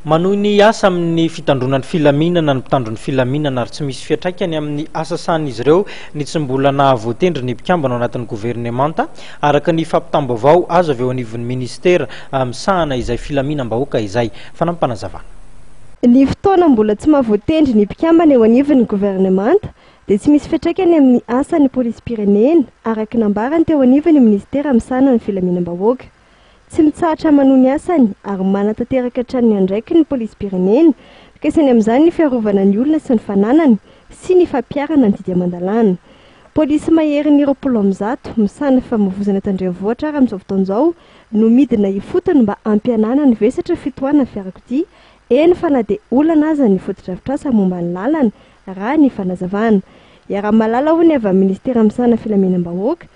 Manohy ny asa amin'ny fitandroana ny filaminana ny mpitandro ny filaminana ary tsy misy fiantraikany amin'ny asa sahanin'izy ireo ny tsy mbola nahavoatendry ny mpikambana ao anatin'ny governemanta, araka ny fampitam-baovao azo avy eo anivon'ny minisitera misahana izay filaminam-bahoaka izay. Fanampim-panazavana. Ny fotoana mbola tsy mahavoatendry ny mpikambana eo anivon'ny governemanta dia tsy misy fiantraikany amin'ny asan'ny polisim-pirenena, araka ny nambarany teo anivon'ny minisitera misahana ny filaminam-bahoaka. Tsy mitsahatra manohy ny asany ary manatanteraka hatrany ny andraikiny ny polisim-pirenena, fikasany amin'izany ny fiarovana ny olona sy ny fananany sy ny fampiharana ny didy aman-dalàna. Polisy maherin'ny 120 misahana fifamoivoizana eto an-drenivohitra ary amin'izao fotoana izao no midina ifotony mba hampihenana ny vesatra fitohanan'ny fiarakodia, eny fa na dia olana aza ny fotodrafitrasa momba ny lalana, raha ny fanazavana. Iaraha-mahalala hoy ny avy amin'ny minisitera misahana filaminam-bahoaka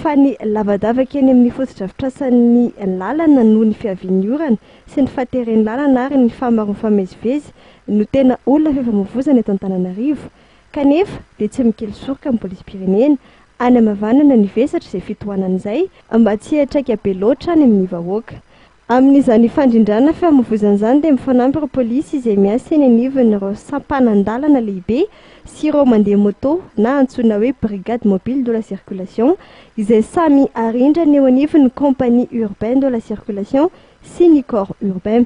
fa ny lavadavaka eny amin'ny fotodrafitrasan'ny lalana noho ny fiavian'ny orana sy ny fahateren'ny lalana ary ny fahamaroan'ny mifamezivezy no tena olona fifamoivoizana eto Antananarivo kanefa dia tsy mikely soroka ny polisim-pirenena hanamavanana ny vesatra izay fitohanana izay mba tsy hiantraika be loatra any amin'ny vahoaka. Amin'izany fandrindrana fifamoivoizana izany dia mifanampy ireo polisy izay miasa eny anivon'ireo sampanan-dalana lehibe sy ireo mandeha moto na antsoina hoe brigade mobile de la circulation izay samy arindrany eo anivon'ny compagnie urbaine de la circulation sy ny corps urbain.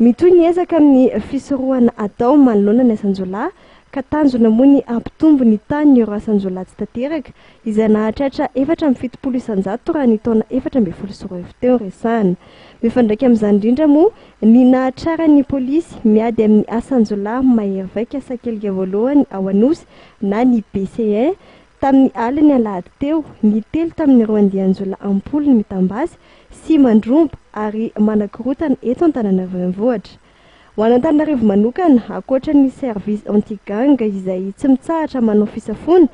Mitohy ny ezaka amin'ny fisorohana atao manoloana ny asan-jiolahy ka tanjona moa ny hampitombo ny tahan'ireo asan-jiolahy tsy tanteraka izay nahatratra 74% raha ny taona 2014 teo no resahana. Mifandraika amin'izany indrindra moa ny nahatraran'ny polisy miady amin'ny asan-jiolahy mahery vaika sakelika voalohany ao Anosy na ny BCN tamin'ny alin'ny alahady teo ny telo tamin'ireo andian-jiolahy am-polony mitam-basy sy mandromba ary manakorontana eto Antananarivo Renivohitra. Ho an'Antananarivo manokana, ankoatra ny service anti-gang izay tsy mitsahatra manao fisafoana,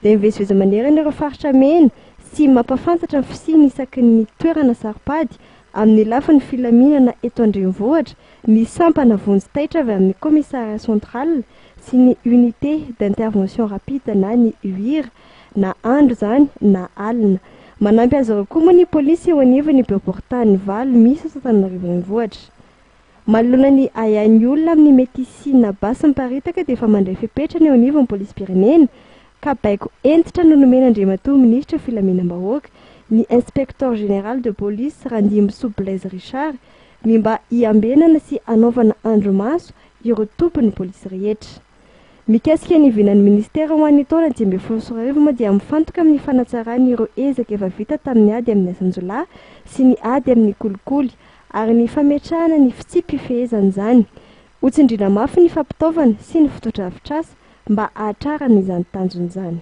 dia mivezivezy manerana ireo faritra mena sy mampahafantatra ny fisiany isaky ny toerana saro-pady amin'ny lafiny filaminana eto an-drenivohitra ny sampana vonjy taitra avy amin'ny commissariat central sy ny unité d'intervention rapide na ny UIR na andro izany na alina. Manampy azy ireo koa moa ny polisy eo anivon'ny boriborintany valo misy eto Antananarivo renivohitra. Manoloana ny ahiahin'ny olona amin'ny mety hisiana basy miparitaka dia efa mandray fepetra ny eo anivon'ny polisim-pirenena ka baiko hentitra no nomen'Andriamatoa Minisitra Filaminam-bahoaka, ny Inspecteur Général de Police Randimbisoa Blaise Richard, ny mba hiambenana sy hanaovana andrimaso ireo tobin'ny polisy rehetra. Mikasika ny vinan'ny minisitera ho an'ny taona 2015 moa dia mifantoka amin'ny fanatsarana ireo ezaka efa vita tamin'ny ady amin'ny asan-jiolahy sy ny ady amin'ny kolikoly ary ny fametrahana ny fitsipi-pifehezana izany. Hotsindriana mafy ny fampitaovana sy ny fotodrafitrasa mba hahatrarana izany tanjona izany.